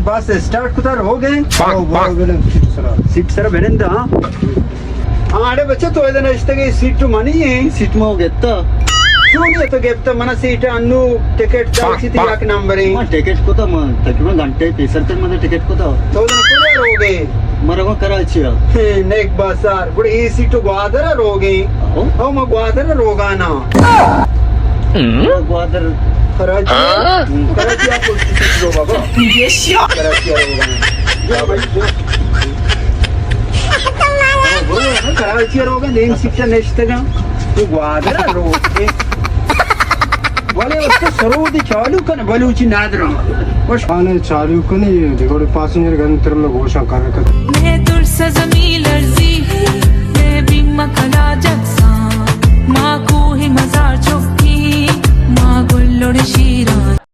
بس اسٹارٹ کتا، روگ ئے؟ او، برو بلن سیٹ سرا۔ سیٹ سرا بنند، ہاں۔ ہاں، اڑے بچہ، تو ادا نشتگ ئے، سیٹ تو منی ایں۔ سیٹ ما گپتا۔ چون اے تو گپتا؟ منا سیٹ انو ٹکٹ داچی تئی یک نمبر ایں۔ ما ٹکٹ کتا، ما تقریباً گھنٹے پیسر تک ما ٹکٹ کتا۔ تو ادا کجا روگ ئے؟ ما رواں کراچی آ۔ ہاں، نیک بازار۔ گڑا اے سیٹ تو گوادر روگ ئے؟ او۔ او، ما گوادر روگانا۔ گوادر۔ کراچی؟ ہاں؟ کراچی آ پولیس اسٹیشن رو بابا۔ کراچی آ رو بابا۔ کراچی آ رو بابا، نیم سیٹ نشتگاں۔ تو گوادر رو۔ بلے اس کو سرود چالو کن، بلوچی نادراں۔ خوش۔ آنے چالو کن، یہ دیکھو پاسنجر گن تر میں گوشاں کر کر۔ میں ترس زمین لرزی، میں بیم کلا جگساں، ما کوہ مزار چکی، ما گلڑ شیراں۔